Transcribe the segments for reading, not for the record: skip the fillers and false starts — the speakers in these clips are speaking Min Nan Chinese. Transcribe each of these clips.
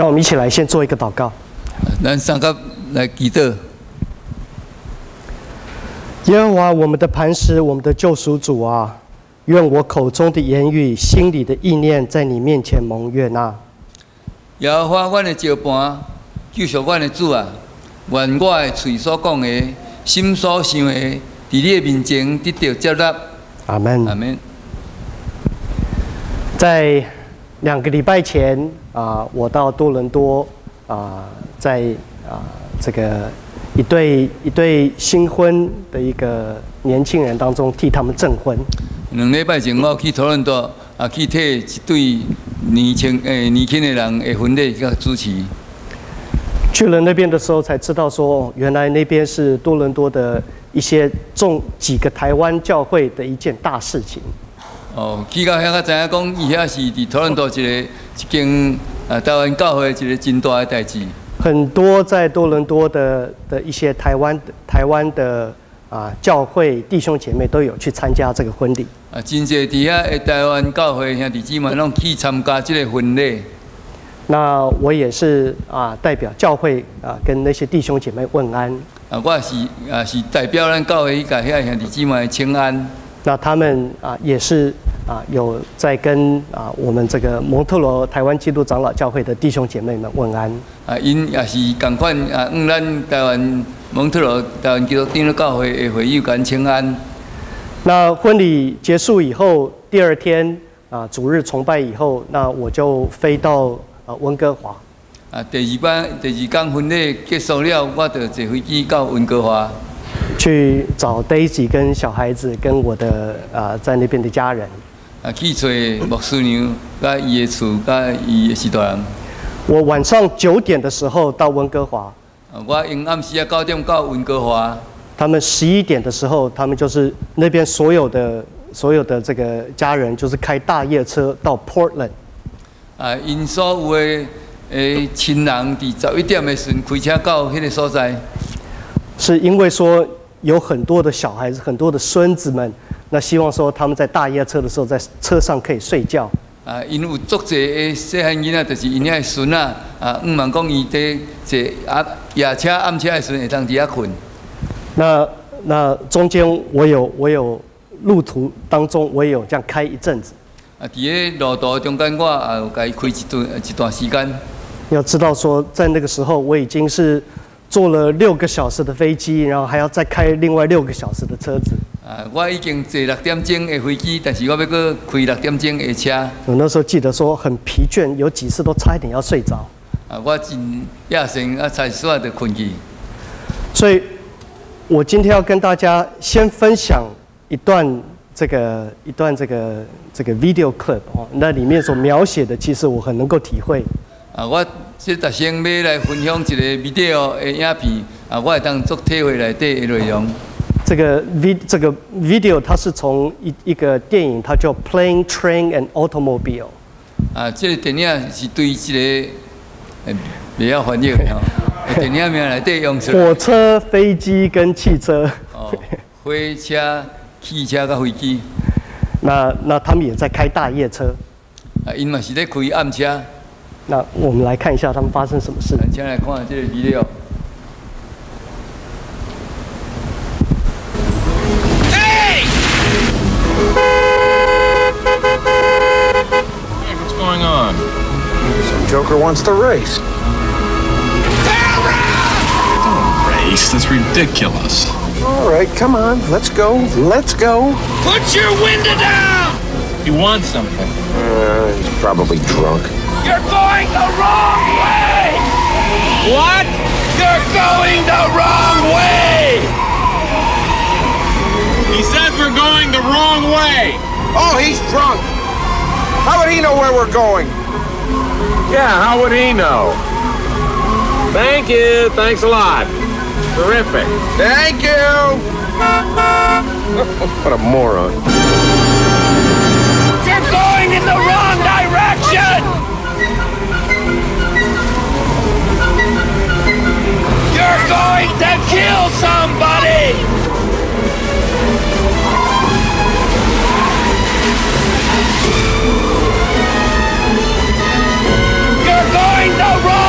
讓我們一起來先做一個禱告。咱相佮來祈禱。耶和華，我們的磐石，我們的救贖主啊，願我口中的言語、心裡的意念，在你面前蒙悅納。耶和華，阮的石磐，救贖阮的主啊，願我的喙所講的，心所想的，佇你的面前得著接納。阿門。阿門。在2個禮拜前啊，我到多倫多啊，在這個一對一對新婚的一個年輕人當中替他們證婚。2禮拜前，我去多倫多啊，去替一對年輕的人的婚禮佮主持。去了那邊的時候，才知道說，原來那邊是多倫多的一些眾幾個台灣教會的一件大事情。哦，去到遐才知影講，伊遐是佇多倫多一間台灣教會一個真大的代誌。很多在多倫多的一些台灣的教會弟兄姐妹都有去參加這個婚禮。啊，真濟佇遐的台灣教會兄弟姊妹攏去參加這個婚禮。那我也是代表教會跟那些弟兄姐妹問安。啊，我是代表咱教會去共遐兄弟姊妹請安。那他們也是有在跟我們這個蒙特羅台灣基督長老教會的弟兄姐妹們問安。啊，𪜶也是仝款啊，向咱台灣蒙特羅台灣基督長老教會的會友共請安。那婚禮結束以後，第二天主日崇拜以後，那我就飛到溫哥華。啊，第二工婚禮結束了，我就坐飛機到溫哥華。去找 Daisy 跟小孩子，跟我的在那邊的家人。啊，去揣牧師娘，佮伊的厝，佮伊的序大人。我晚上9點的時候到溫哥華。啊，我用暗時仔9點到溫哥華。他們11點的時候，他們就是那邊所有的這個家人，就是開大夜車到 Portland。啊，𪜶所有的親人佇11點的時陣開車到彼個所在。是因為說有很多的小孩子，很多的孫子們，那希望說他們在大夜車的時候，在車上可以睡覺。啊，𪜶有足濟的細漢囡仔，就是𪜶遐的孫仔，啊，向望講伊佇坐夜車、暗車的時陣會當佇遐睏。那中間我有路途當中，我也有這樣開一陣子。啊，佇个路途中間，我也有共伊開一段時間。要知道說，在那個時候，我已經是坐了六個小時的飛機，然後還要再開另外六個小時的車子。啊，我已經坐六點鐘的飛機，但是我欲閣開六點鐘的車。我那時候記得說很疲倦，有幾次都差一點要睡着。啊，我真厭神啊，差小就睏去。所以，我今天要跟大家先分享一段這個 video clip 哦，那裡面所描寫的，其實我很能夠體會。啊，我這逐先欲來分享一個 video 的影片，啊，我會當足體會內底的內容。這個 video 它是從一個電影，它叫《Plane, Train and Automobile》。啊，這個電影是對一個，袂曉翻譯吼，電影名內底用出。火車、飛機跟汽車。哦，火車、汽車佮飛機。那他們也在開大夜車。啊，𪜶嘛是咧開暗車。那我們來看一下他們發生什麼事。請來看這個 video。 Hey! Hey, what's going on? Some joker wants to race. Don't race. That's ridiculous. All right, come on. Let's go. Let's go. Put your window down! He wants something. He's probably drunk. You're going the wrong way! What? You're going the wrong way! He says we're going the wrong way. Oh, he's drunk. How would he know where we're going? Yeah, how would he know? Thank you. Thanks a lot. Terrific. Thank you. What a moron. You're going in the wrong direction! You're going to kill somebody! You're going the wrong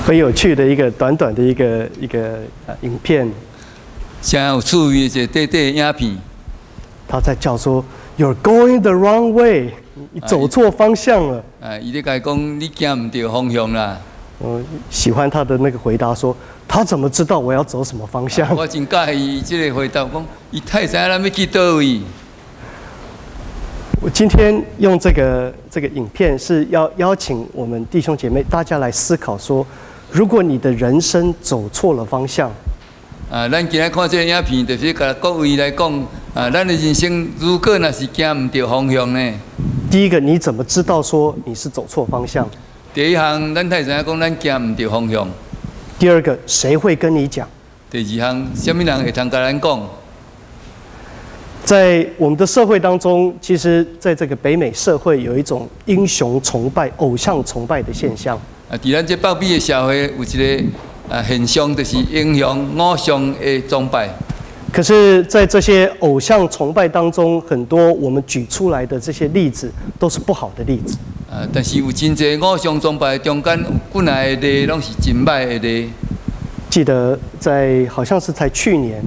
很有趣的一個短短的一個影片。誠有趣味的一個短短的影片。他在叫說：“You're going the wrong way，你走錯方向了。” 啊，伊咧共伊講，你行毋著方向啦。我喜歡他的那個回答說：他怎麼知道我要走什麼方向？我真佮意伊這个回答，講伊哪會知影咱欲去佗位。我今天用這個影片，是要邀請我們弟兄姐妹大家來思考說，如果你的人生走錯了方向，啊，咱今仔看這个影片，就是共各位來講，啊，咱的人生如果若是行毋著方向呢？第一個，你怎麼知道說你是走錯方向？第一項，咱哪會知影講咱行毋著方向？第二個，誰會跟你講？第二項，啥物人會通共咱講？在我們的社會當中，其實在這個北美社會，有一種英雄崇拜、偶像崇拜的現象。啊，佇咱這北美的社會，有一个現象，就是英雄偶像的崇拜。可是，在這些偶像崇拜當中，很多我們舉出來的這些例子，都是不好的例子。啊，但是有真濟偶像崇拜中間有幾若个例，攏是真歹的例。記得在好像是在去年，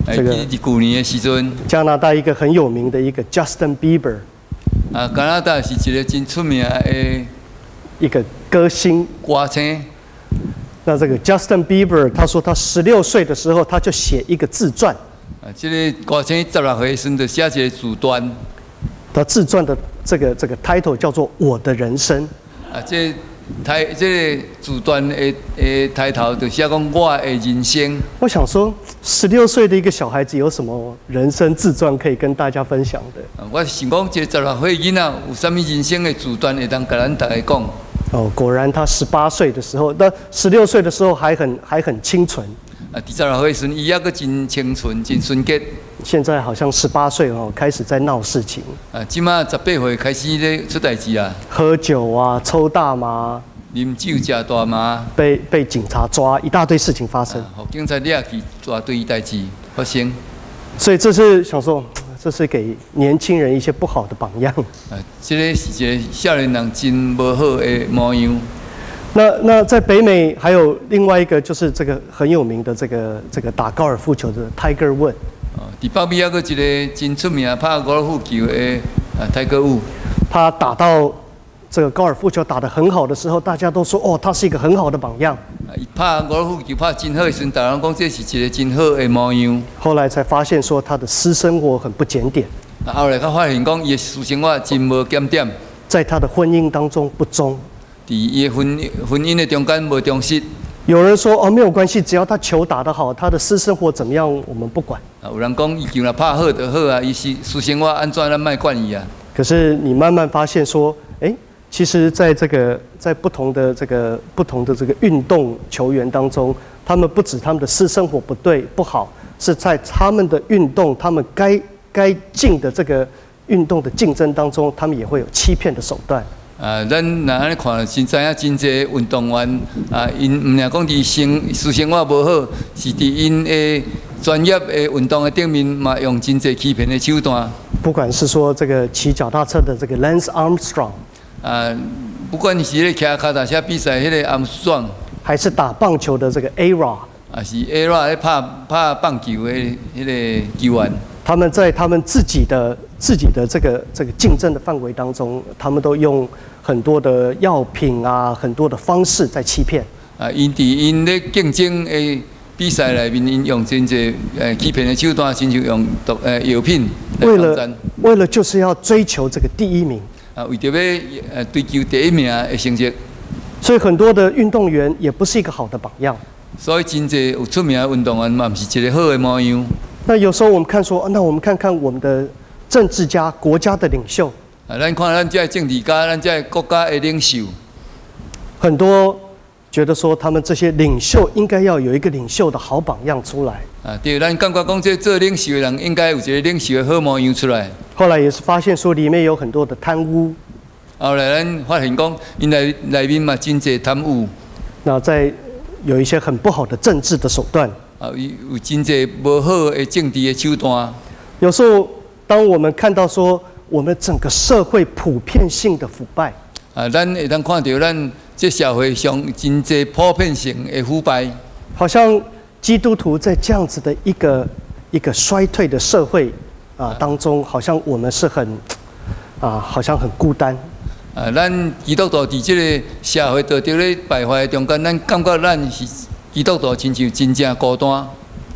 這個舊年的時陣，加拿大一個很有名的一個 Justin Bieber，啊，加拿大是一個真出名的一個歌星歌星。那這個 Justin Bieber，他說他16歲的時候，他就寫一個自傳。啊，這个歌星16歲時就寫一个自傳。他自傳的這個 title 叫做《我的人生》。啊，這个自傳的抬頭就寫講我的人生。我想說，16歲的一個小孩子有什麼人生自傳可以跟大家分享的？我想講，這个16歲囡仔有啥物人生的自傳會當共咱逐家講？哦，果然他18歲的時候，那十六歲的時候還很清純。啊，佇16歲時，伊猶閣真清純、真純潔。現在好像18歲哦，開始在鬧事情。啊，這馬18歲開始咧出代誌啊。喝酒啊，抽大麻。啉酒食大麻。被警察抓，一大堆事情發生。予警察掠去，一大堆代誌發生。所以這是想說，這是給年輕人一些不好的榜樣。啊，這个是一个少年人真無好的模樣。那在北美還有另外一個，就是這個很有名的這個打高爾夫球的 Tiger Woods。哦，佇北美猶閣一个真出名拍高爾夫球的啊，泰戈伍。他打到這個高爾夫球打得很好的時候，大家都說哦，他是一個很好的榜樣。伊拍高爾夫球拍真好的時陣，大家攏講這是一个真好的模樣。後來才發現說他的私生活很不檢點。啊，後來才發現講伊的私生活真無檢點。在他的婚姻當中不忠。佇伊的婚姻的中間無忠實。有人說哦，沒有關係，只要他球打得好，他的私生活怎麼樣，我們不管。啊，有人講伊球若拍好就好啊，伊是私生活按怎咱莫管伊啊。可是你慢慢發現說，哎，其實在這個在不同的這個不同的這個運動球員當中，他們不止他們的私生活不對不好，是在他們的運動，他們該進的這個運動的競爭當中，他們也會有欺騙的手段。啊，咱若按呢看，真知影真濟運動員啊，𪜶毋爾講佇私生活無好，是佇𪜶的專業的運動的頂面嘛，用真濟欺騙的手段。不管是說這個騎腳踏車的這個 Lance Armstrong，啊，不管是咧騎跤踏車比賽彼个阿姆斯壯，還是打棒球的這個 A-Rod，抑是 A-Rod 咧拍拍棒球的彼个球員。他們在他們自己的這個競爭的範圍當中，他們都用很多的藥品啊，很多的方式在欺騙。啊，𪜶佇𪜶咧競爭的比賽內面，𪜶用真濟欺騙的手段，親像用毒藥品來為了為了就是要追求這個第一名。啊，為著欲追求第一名的成績。所以很多的運動員也不是一個好的榜樣。所以真濟有出名的運動員嘛，毋是一个好的模樣。那有時候我們看說，那我們看看我們的政治家、國家的領袖。啊，咱看咱這个政治家，咱這个國家的領袖，很多覺得說，他們這些領袖應該要有一個領袖的好榜樣出來。啊，對，咱感覺講，這做領袖的人應該有一个領袖的好模樣出來。後來也是發現說，裡面有很多的貪污。後來咱發現講，𪜶內面嘛真濟貪污。那在有一些很不好的政治的手段。啊，有真濟無好的政治的手段。有時候，當我們看到說，我們整個社會普遍性的腐敗，啊，咱會當看著咱這社會上真濟普遍性的腐敗。好像基督徒在這樣子的一個一個衰退的社會啊當中，好像我們是很啊，好像很孤單。啊，咱基督徒佇這个社會道德咧敗壞的中間，咱感覺咱是基督徒，親像真正孤單。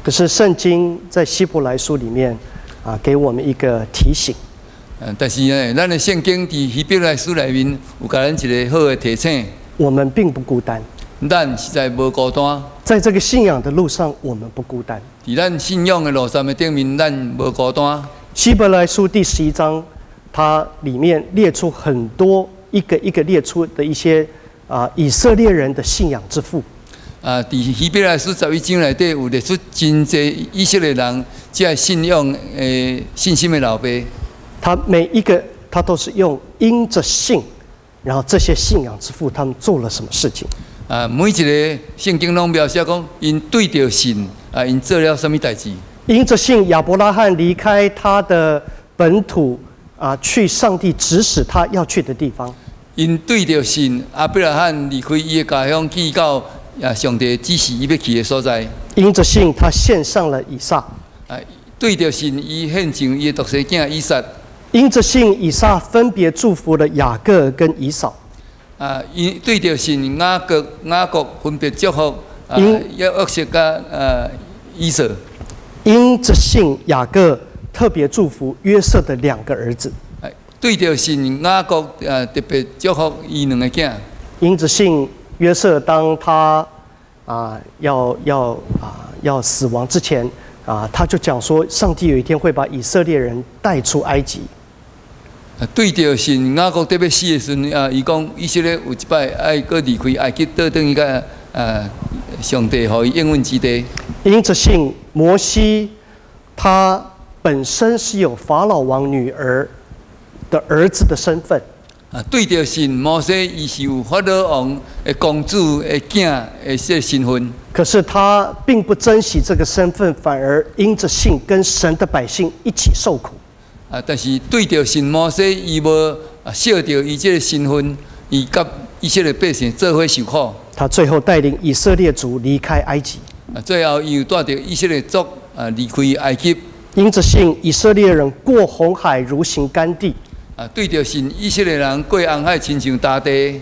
可是聖經在希伯來書裡面啊，給我們一個提醒。但是呢，咱的聖經佇希伯來書內面有共咱一个好的提醒。我們並不孤單。咱實在無孤單。在這個信仰的路上，我們不孤單。佇咱信仰的路上的頂面，咱無孤單。希伯來書第11章，它裡面列出很多一個一個列出的一些啊以色列人的信仰之父。啊，佇希伯來書11章內底有列出真濟以色列人這个信仰的信心的老爸。他每一個他都是用因着信，然後這些信仰之父他們做了什麼事情？啊，每一个聖經攏描寫講，𪜶對著信，啊，𪜶做了啥物代誌？因着信，亞伯拉罕離開他的本土啊，去上帝指使他要去的地方。𪜶對著信，亞伯拉罕離開伊的家鄉，去到啊上帝指示伊欲去的所在。因着信，他獻上了以撒。啊，對著信，伊獻上伊的獨生囝以撒。因着信，以撒分別祝福了雅各跟以掃。啊，𪜶對著信，雅各分別祝福啊，約瑟佮以掃。因着信，雅各特別祝福約瑟的兩個兒子。對著信，雅各特別祝福伊兩個囝。因着信，約瑟當他啊要死亡之前啊，他就講說，上帝有一天會把以色列人帶出埃及。對著信，雅各欲死的時陣啊，伊講以色列有一擺愛閣離開埃及，倒轉去共啊上帝予伊應允之地。因着信，摩西他本身是有法老王女兒的兒子的身份。啊，對著信，摩西伊是有法老王的公主的囝的這个身份。可是他並不珍惜這個身份，反而因着信跟神的百姓一起受苦。啊！但是對著信，摩西伊無啊惜著伊這个身份，伊佮以色列百姓做伙受苦。他最後帶領以色列族離開埃及。啊，最後伊又帶著以色列族啊離開埃及。因着信，以色列人過紅海如行乾地。啊，對著信，以色列人過紅海親像乾地。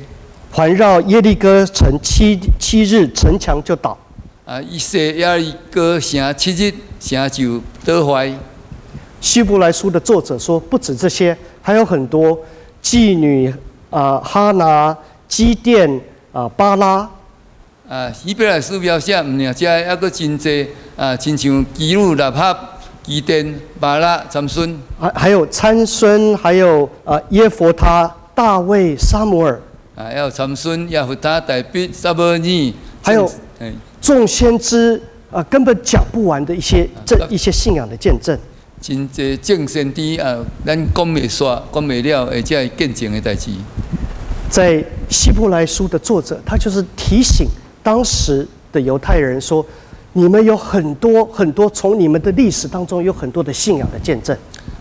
環繞耶利哥城七日，城牆就倒。啊，伊踅耶利哥城7日，城就倒壞。希伯來書的作者說，不止這些，還有很多妓女啊、哈拿、基甸啊、巴拉。啊，希伯來書描寫毋爾這，猶閣真濟啊，親像妓女喇合、基甸、巴拉、參孫。還有參孫，還有啊耶弗他、大衛、撒母耳。啊，還有參孫、耶弗他、大衛、撒母耳，還有眾先知啊，根本講不完的一些這一些信仰的見證。真濟眾先知啊，咱講袂煞、講袂了的這个見證的代誌。在希伯來書的作者，他就是提醒當時的猶太人說：你們有很多很多，從你們的歷史當中有很多的信仰的見證。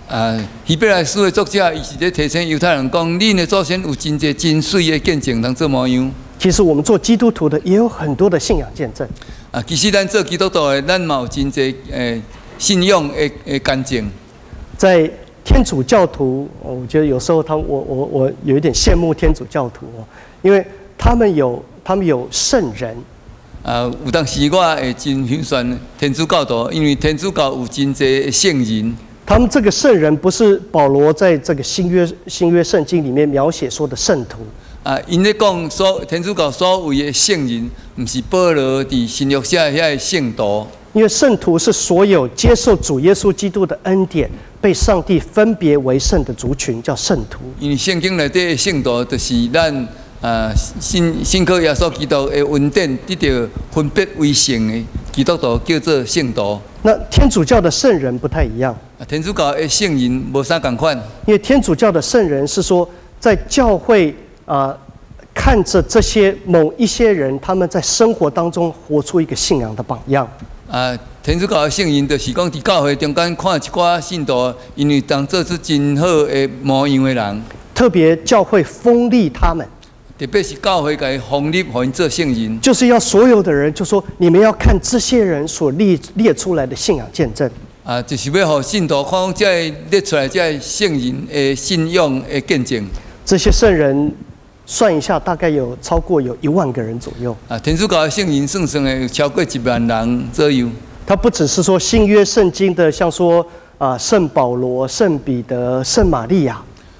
啊，希伯來書的作者，伊是咧提醒猶太人講，恁的祖先有真濟真媠的見證，通做模樣。其實我們做基督徒的也有很多的信仰見證。啊，其實咱做基督徒的，咱嘛有真濟信仰的見證。在天主教徒，我覺得有時候他，我我我有一點羨慕天主教徒哦，因為他們有聖人。啊，有當時我會真欣賞天主教徒，因為天主教有真濟聖人。他們這個聖人不是保羅在這個新約聖經裡面描寫說的聖徒。啊，𪜶咧講所天主教所謂的聖人，毋是保羅佇新約寫遐个聖徒。因為聖徒是所有接受主耶穌基督的恩典，被上帝分別為聖的族群，叫聖徒。因為聖經內底的聖徒，就是咱啊信靠耶穌基督的恩典，得著分別為聖的基督徒，叫做聖徒。那天主教的聖人不太一樣。啊，天主教的聖人無啥仝款。因為天主教的聖人是說，在教會啊，看着這些某一些人，他們在生活當中活出一個信仰的榜樣。啊，天主教的聖人就是講，佇教會中間看一寡信徒，𪜶會當做出真好的模樣的人。特別教會封立他們。特別是教會共伊封立，予𪜶做聖人。就是要所有的人，就說你們要看這些人所列出來的信仰見證。啊，就是欲信徒看講，這个列出來這个聖人的信仰的見證。這些聖人算一下，大概有超過有1萬個人左右。啊，天主教的聖人算算的有超過1萬人左右。他不只是說新約聖經的，像說啊聖保羅、聖彼得、聖瑪利亞。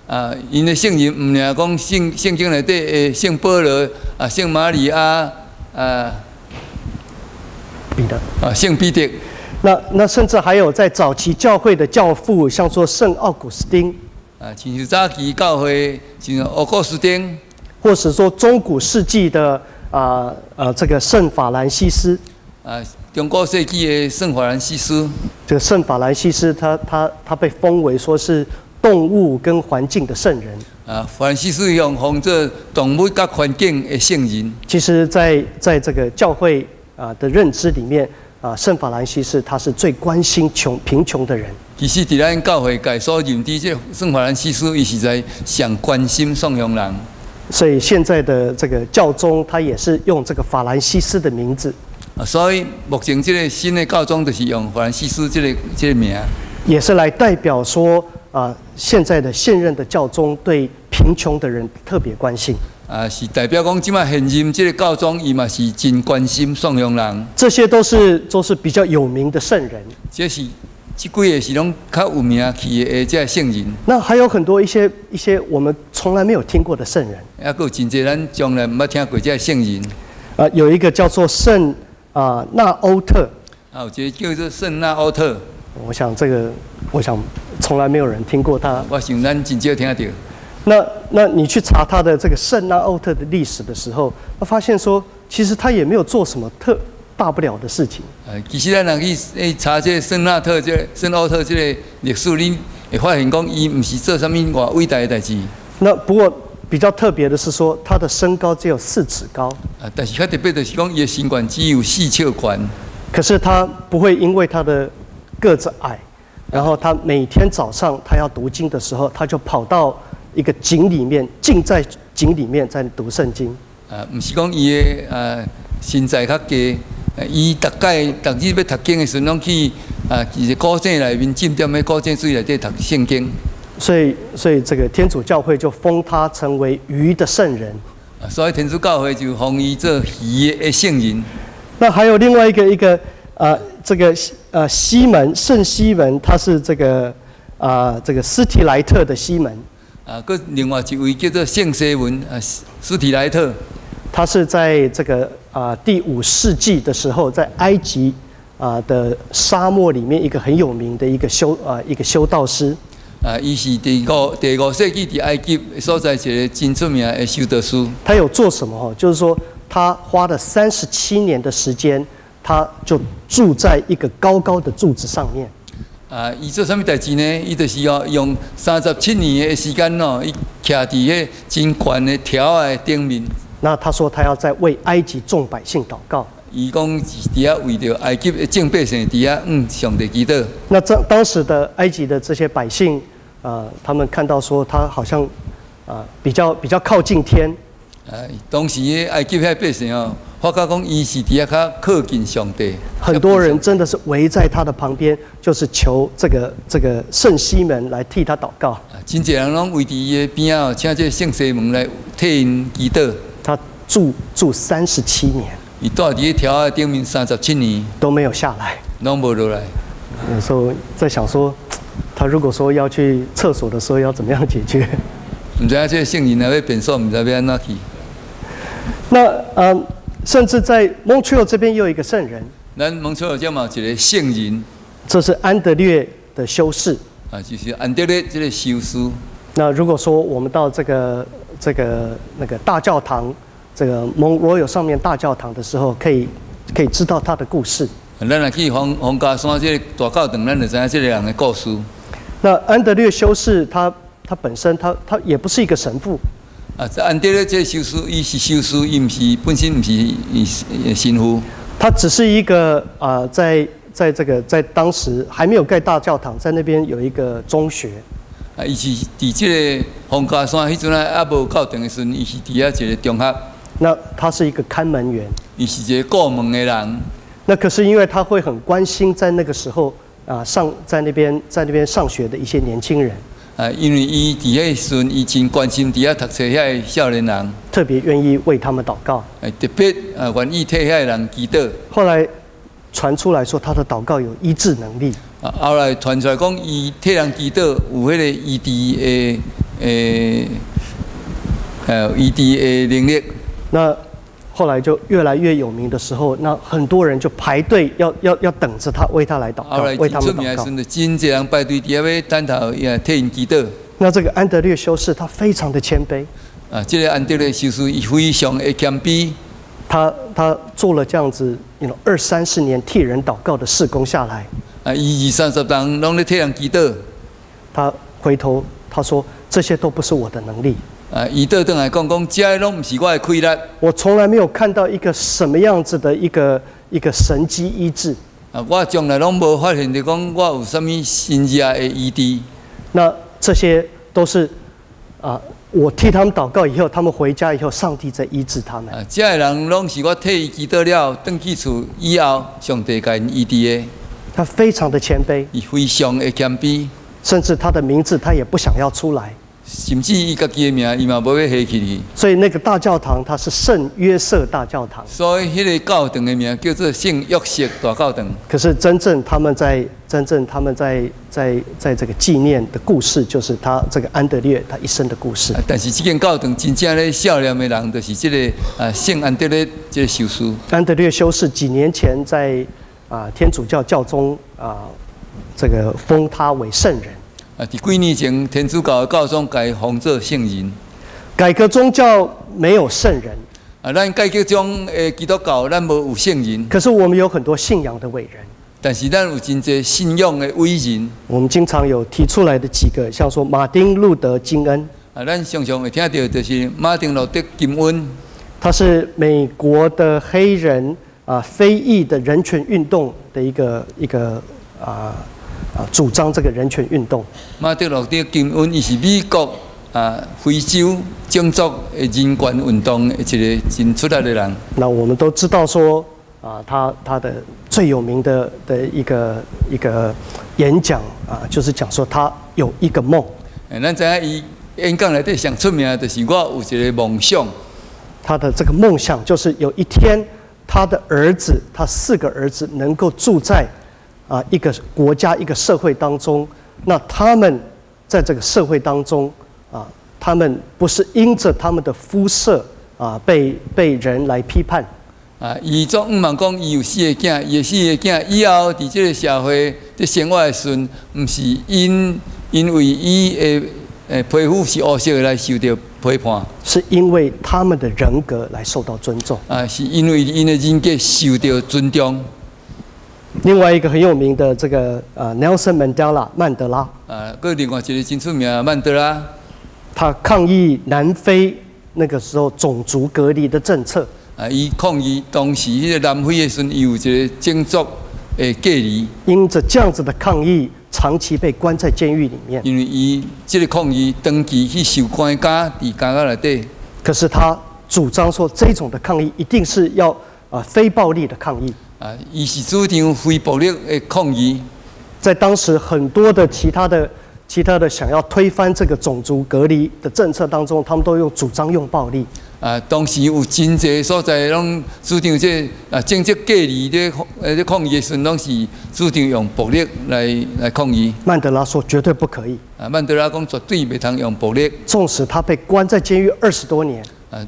啊，𪜶的聖人毋爾講聖經內底的聖保羅、啊聖瑪利亞、啊彼得。啊聖彼得。那甚至還有在早期教會的教父，像說聖奧古斯丁。啊，親像早期教會，像奧古斯丁，或是說中古世紀的這個聖法蘭西斯。啊，中古世紀的聖法蘭西斯。這個聖法蘭西斯他被封為說是動物跟環境的聖人。啊，法蘭西斯予封做動物佮環境的聖人。其實在這個教會啊的認知裡面，啊，聖法蘭西斯他是最關心貧窮的人。其實，佇咱教會界所認知，這聖法蘭西斯，伊實在上關心喪窮人。所以現在的這個教宗，他也是用這個法蘭西斯的名字。啊，所以目前這個新的教宗就是用法蘭西斯這個名，也是來代表說啊，現在的現任的教宗對貧窮的人特別關心。啊，是代表講，這擺現任這個教宗，伊嘛是真關心喪窮人。這些都是比較有名的聖人。這是這幾個是攏較有名氣的這聖人。那還有很多一些我們從來沒有聽過的聖人。猶閣有真濟咱從來毋捌聽過這聖人。啊，有一個叫做聖啊納歐特。啊，有一個叫做聖納歐特。我想這個，我想從來沒有人聽過他。我想咱真少聽著。那你去查他的這個聖納歐特的歷史的時候，他發現說，其實他也沒有做什麼特大不了的事情。其實咱若去查這個聖納特、這個聖歐特這個歷史，你會發現講，伊毋是做啥物偌偉大的代誌。那不過比較特別的是說，他的身高只有4尺高。啊，但是較特別就是講，伊的身懸只有4尺懸。可是他不會因為他的個子矮，然後他每天早上他要讀經的時候，他就跑到一個井裡面，浸在井裡面在讀聖經。啊，毋是講伊的身材較低，伊逐擺逐日欲讀經的時陣，攏去啊，一个古井內面浸踮咧古井水內底讀聖經。所以這個天主教會就封他成為魚的聖人。啊，所以天主教會就封伊做魚的聖人。那還有另外一個這個西門聖西門，他是這個斯提萊特的西門。啊，閣另外一位叫做聖西門啊，斯提萊特。他是在這個第五世紀的時候，在埃及啊的沙漠裡面一個很有名的一個修道士。啊，伊是第五世紀佇埃及所在一個真出名的修道士。他有做什麼？就是說他花了37年的時間，他就住在一個高高的柱子上面。啊，伊做啥物代誌呢？伊就是哦，用37年的時間哦，伊徛佇彼真懸的柱仔的頂面。那他說他要在為埃及眾百姓禱告。伊講是佇遐為著埃及的眾百姓佇遐向上帝祈禱。那這當時的埃及的這些百姓，他們看到說他好像比較靠近天。啊，當時的埃及遐百姓哦，發覺講伊是佇遐較靠近上帝。很多人真的是圍在他的旁邊，就是求這個聖西門來替他禱告。真濟人攏圍佇伊的邊仔哦，請這個聖西門來替𪜶祈禱。他住37年。伊蹛佇柱仔頂面37年都沒有下來，攏無落來。有時候在想說，他如果說要去廁所的時候，要怎麼樣解決？毋知影這個聖人若欲便所，毋知欲按怎去。那甚至在蒙特利爾這邊又有一個聖人。咱蒙特利爾這嘛有一個聖人。這是安德烈的修士。啊，就是安德烈這個修士。那如果說我們到這個那個大教堂，這個蒙羅有上面大教堂的時候，可以知道他的故事。咱若去皇家山這個大教堂，咱就知影這個人的故事。那安德烈修士他本身他也不是一個神父。啊，這安德烈這個修士，伊是修士，伊毋是本身毋是神父。他只是一個啊，在這個在當時還沒有蓋大教堂，在那邊有一個中學。啊，伊是佇這个皇家山彼陣啊，猶無教堂的時陣，伊是佇遐一个中學。那他是一個看門員。伊是一個顧門的人。那可是因為他會很關心在那個時候啊，上在那邊在那邊上學的一些年輕人。啊，因為伊佇彼時陣，伊真關心佇遐讀冊遐个少年人，特別願意為他們禱告。特別啊，願意替遐个人祈禱。後來傳出來說他的禱告有醫治能力。啊，後來傳出來講，伊替人祈禱有彼個醫治的醫治的能力。那後來就越來越有名的時候，那很多人就排隊要等着他為他來禱告，為他們禱告。真濟人排隊佇遐欲等候，伊替𪜶祈禱。那這個安德烈修士他非常的謙卑。啊，這個安德烈修士伊非常的謙卑。他做了這樣子，二三十年替人禱告的事工下來。啊，伊二三十年攏咧替人祈禱。他回頭他說：這些都不是我的能力。啊！伊倒轉來講講，這攏毋是我的氣力。我從來沒有看到一個什麼樣子的一個神蹟醫治。啊！我從來攏無發現著講我有啥物神蹟的醫治。那這些都是啊，我替他們禱告以後，他們回家以後，上帝在醫治他們。啊！這个人攏是我替伊祈禱了，轉去厝以後，上帝共𪜶醫治的。他非常的謙卑。伊非常的謙卑，甚至他的名字他也不想要出來。甚至伊家己的名，伊嘛無欲提起去。所以那個大教堂，它是聖約瑟大教堂。所以彼个教堂的名叫做聖約瑟大教堂。可是真正他們在這個紀念的故事，就是他這個安德烈他一生的故事。但是這間教堂真正咧紀念的人，就是這個啊聖安德烈這個修士。安德烈修士幾年前在啊天主教教宗啊這個封他為聖人。啊！佇幾年前，天主教的教宗共伊封做聖人。改革宗教沒有聖人。啊，咱改革宗的基督教，咱無有聖人。可是我們有很多信仰的偉人。但是咱有真濟信仰的偉人。我們經常有提出來的幾個，像說馬丁路德金恩。啊，咱常常會聽著就是馬丁路德金恩。他是美國的黑人啊，非裔的人權運動的一個主張這個人權運動。馬丁路德金恩，伊是美國啊非洲種族的人權運動的一個真出力的人。那我們都知道說啊，他的最有名的一個演講啊，就是講說他有一個夢。咱知影伊演講內底上出名就是我有一個夢想。他的這個夢想就是有一天，他的兒子，他四個兒子能夠住在一個國家、一個社會當中，那他們在這個社會當中啊，他們不是因着他們的膚色啊被人來批判。啊，伊總向望講，伊有四个囝，伊的四个囝以後佇這個社會佇生活的時陣，毋是因為伊的皮膚是烏色的來受著批判，是因為他們的人格來受到尊重。啊，是因為𪜶的人格受著尊重。另外一個很有名的這個Nelson Mandela 曼德拉，啊，閣另外一個真出名曼德拉，他抗議南非那個時候種族隔離的政策。啊，伊抗議當時彼個南非的時陣，伊有一個種族的隔離。因着這樣子的抗議，長期被關在監獄裡面。因為伊這個抗議長期去受關監，佇監獄內底。可是他主張說，這種的抗議一定是要啊非暴力的抗議。啊，伊是主張非暴力的抗議。在當時很多的其他的想要推翻這個種族隔離的政策當中，他們都用主張用暴力。啊，當時有真濟所在攏主張這啊種族隔離咧抗議的時陣，攏是主張用暴力來抗議。曼德拉說絕對不可以。啊，曼德拉講絕對袂通用暴力。縱使他被關在監獄20多年。啊。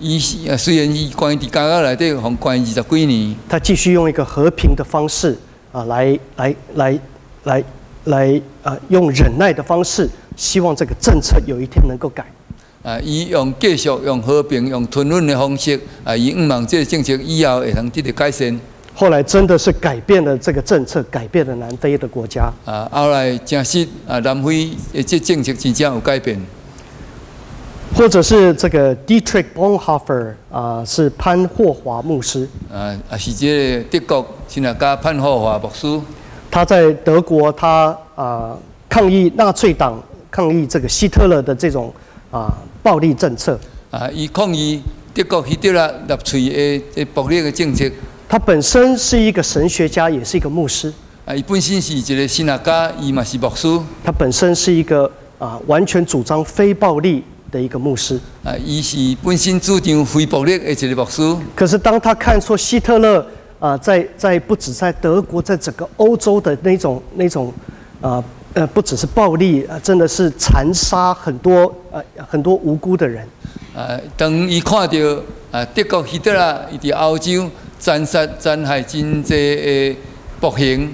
伊是啊，雖然伊關佇監獄內底，予關20幾年，他繼續用一個和平的方式啊，來用忍耐的方式，希望這個政策有一天能夠改。啊，伊用繼續用和平、用吞忍的方式，啊，伊向望這個政策以後會通得著改善。後來真的是改變了這個政策，改變了南非的國家。啊，後來誠實啊，南非的這政策真正有改變。或者是這個 Dietrich Bonhoeffer 啊，是潘霍華牧師。啊，也是這個德國神學家潘霍華牧師。他在德國，他啊抗議納粹黨抗議這個希特勒的這種暴力政策。啊，伊抗議德國希特勒納粹的暴力的政策。他本身是一個神學家，也是一個牧師。啊，伊本身是一個神學家，伊嘛是牧師。他本身是一個完全主張非暴力的一個牧師。啊，伊是本身主張非暴力的一個牧師。可是當他看出希特勒在不止在德國，在整個歐洲的那種不只是暴力，真的是殘殺很多無辜的人。啊，當伊看著德國希特勒伊佇歐洲殘殺殘害真濟的暴行，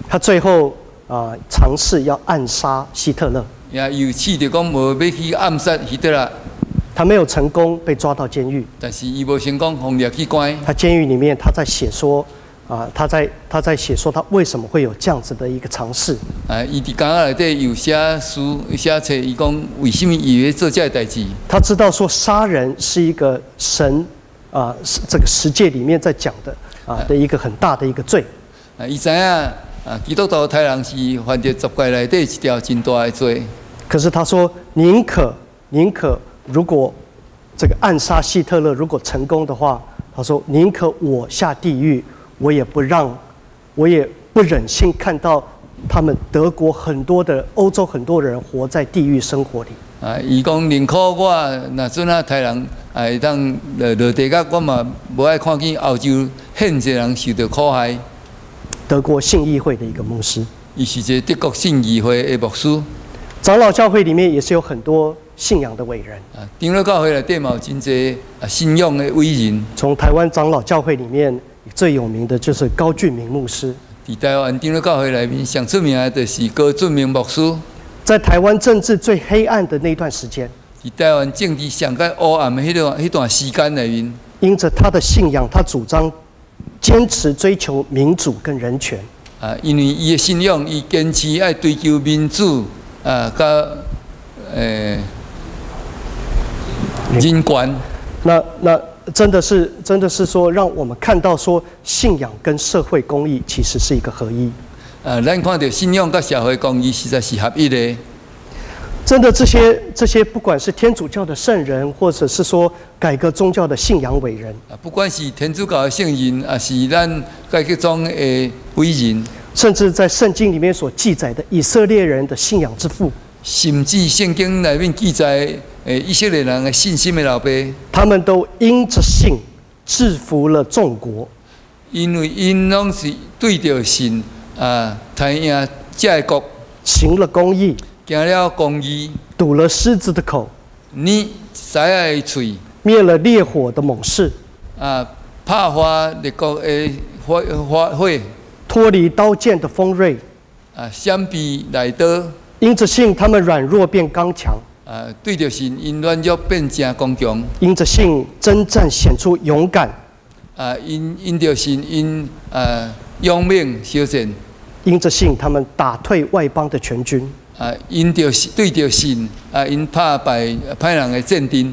他最後嘗試要暗殺希特勒。也有試著講無欲去暗殺希特勒。他沒有成功，被抓到監獄。但是伊無成功，予掠去關。他監獄裡面，他在寫說，他在寫說他為什麼會有這樣子的一個嘗試。啊，伊佇監獄內底有寫書寫冊，伊講為啥物伊會做這个代誌。他知道說殺人是一個神這個十誡裡面在講的一個很大的一個罪。啊，伊知影啊，基督徒刣人是犯著十誡內底一條真大的罪。可是他說寧可如果這個暗殺希特勒如果成功的話，他說寧可我下地獄，我也不讓，我也不忍心看到他們德國很多的歐洲很多人活在地獄生活裡。啊，伊講寧可我若準啊刣人，會當落落地獄，我嘛無愛看見歐洲遐濟人受著苦害。德國信義會的一個牧師，伊是一個德國信義會的牧師。長老教會裡面也是有很多信仰的偉人。啊，長老教會內底嘛有真濟信仰的偉人。從台灣長老教會裡面最有名的就是高俊明牧師。佇台灣長老教會內面上出名的就是高俊明牧師。在台灣政治最黑暗的那段時間，佇台灣政治上較烏暗的彼段時間內面，因着他的信仰，他主張堅持追求民主跟人權。啊，因為伊的信仰，伊堅持愛追求民主啊，佮人權。那真的是說，讓我們看到說，信仰跟社會公義其實是一個合一。啊，咱看著信仰佮社會公義實在是合一的。真的，這些不管是天主教的聖人，或者是說改革宗教的信仰偉人，啊，不管是天主教的聖人，抑是咱改革宗的偉人，甚至在聖經裡面所記載的以色列人的信仰之父，甚至聖經內面記載的以色列人的信心的老爸，他們都因著信制服了眾國，因為𪜶攏是對著信啊，刣贏這个國，行了公義，行了公義，堵了獅子的口，捏獅仔的喙，滅了烈火的猛士，啊，拍化烈國的火，脫離刀劍的鋒銳，啊，閃避利刀，因著信，他們軟弱變剛強，啊，對著信，𪜶軟弱變誠剛強，因著信征戰顯出勇敢，啊，因著信，𪜶勇猛相戰，因著信，他們打退外邦的全軍。啊，因著對著信，啊，𪜶拍敗歹人的戰陣。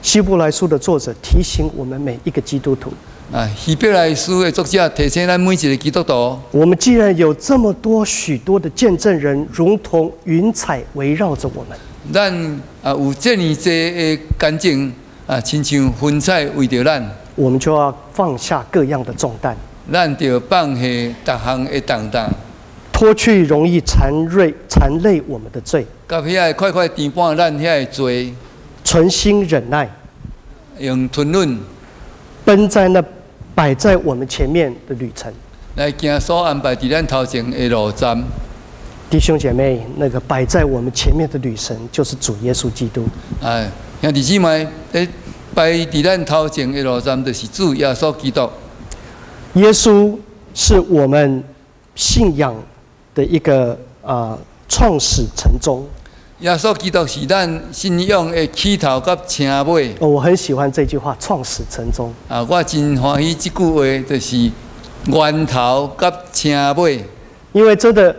希伯來書的作者提醒我們每一個基督徒：啊，希伯來書的作者提醒咱每一個基督徒，我們既然有這麼多許多的見證人，如同雲彩圍繞着我們，咱啊有這麼濟的見證啊，親像雲彩圍著咱，我們就要放下各樣的重擔，咱著放下逐項的重擔，脫去容易纏累我們的罪，佮遐個快快纏絆咱遐个罪，存心忍耐，用吞忍奔在那擺在我們前面的旅程。來行所安排佇咱頭前的路站。弟兄姐妹，那個擺在我們前面的旅程，就是主耶穌基督。哎，兄弟姊妹，咧擺佇咱頭前的路站，就是主耶穌基督。耶穌是我們信仰的一個創始成終。耶穌基督是咱信仰的起頭佮成尾。哦，我很喜歡這句話，創始成終。啊，我真歡喜這句話，就是源頭佮成尾。因為真的，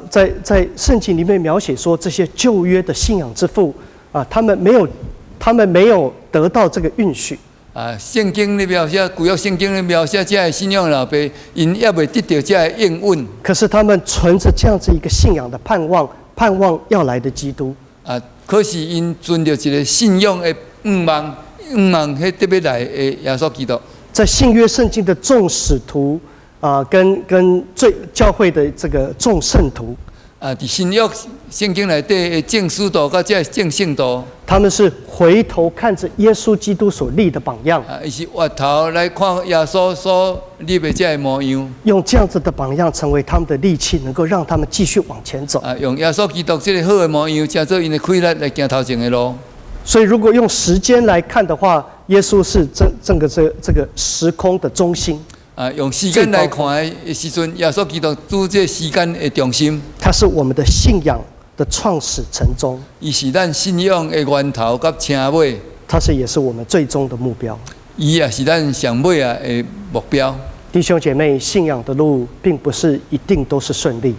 在聖經裡面描寫說，這些舊約的信仰之父啊，他們沒有得到這個應許。啊，聖經咧描寫，舊約聖經咧描寫，這个信仰老爸，𪜶猶未得著這个應允。可是他們存著這樣子一個信仰的盼望，盼望要來的基督。啊，可是𪜶存著一个信仰的向望，向望彼得欲來的耶穌基督。在新約聖經的眾使徒啊，跟最教會的這個眾聖徒，啊，佇新約聖經內底的眾使徒佮這眾聖徒，他們是回頭看着耶穌基督所立的榜樣，啊，伊是回頭來看耶穌所立的這个模樣，用這樣子的榜樣成為他們的力氣，能夠讓他們繼續往前走。啊，用耶穌基督這个好的模樣，成做𪜶的氣力來行頭前的路。所以，如果用時間來看的話，耶穌是整個這個時空的中心。啊，用時間來看的時陣，耶穌基督佇這時間的中心。他是我們的信仰的創始成終。伊是咱信仰的源頭佮車尾。他是也是我們最終的目標。伊也是咱上尾仔的目標。弟兄姐妹，信仰的路並不是一定都是順利。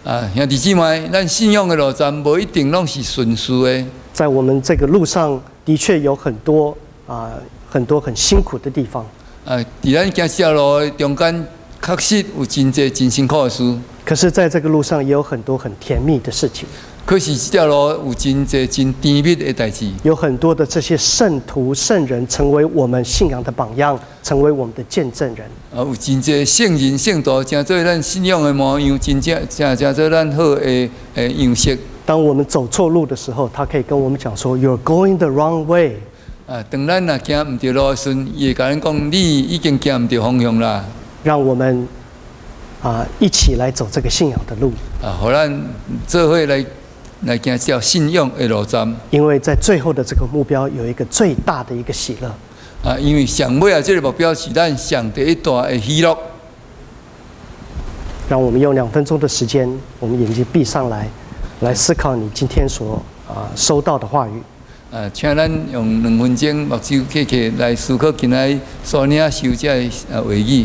啊，兄弟姊妹，咱信仰的路程無一定攏是順遂的。在我們這個路上，的確有很多啊，很多很辛苦的地方。啊，佇咱行這條路的中間，確實有真濟真辛苦的事。可是，在這個路上也有很多很甜蜜的事情。可是，這條路有真濟真甜蜜的代誌。有很多的這些聖徒聖人，成為我們信仰的榜樣，成為我們的見證人。啊，有真濟聖人聖徒，成做咱信仰的模樣，真正成做咱好的樣式。當我們走錯路的時候，他可以跟我們講說：“You're going the wrong way。” 啊，當咱若行毋對路的時陣，伊會共咱講：你已經行毋對方向啦。讓我們一起來走這個信仰的路。啊，予咱做伙來行這條信仰的路站。因為在最後的這個目標有一個最大的一個喜樂。啊，因為上尾仔這个目標是咱上第一大的喜樂。讓我們用2分鐘的時間，我們眼睛閉上來，來思考你今天所收到的話語。啊，請咱用2分鐘目睭閉起來思考今仔所領受這个話語。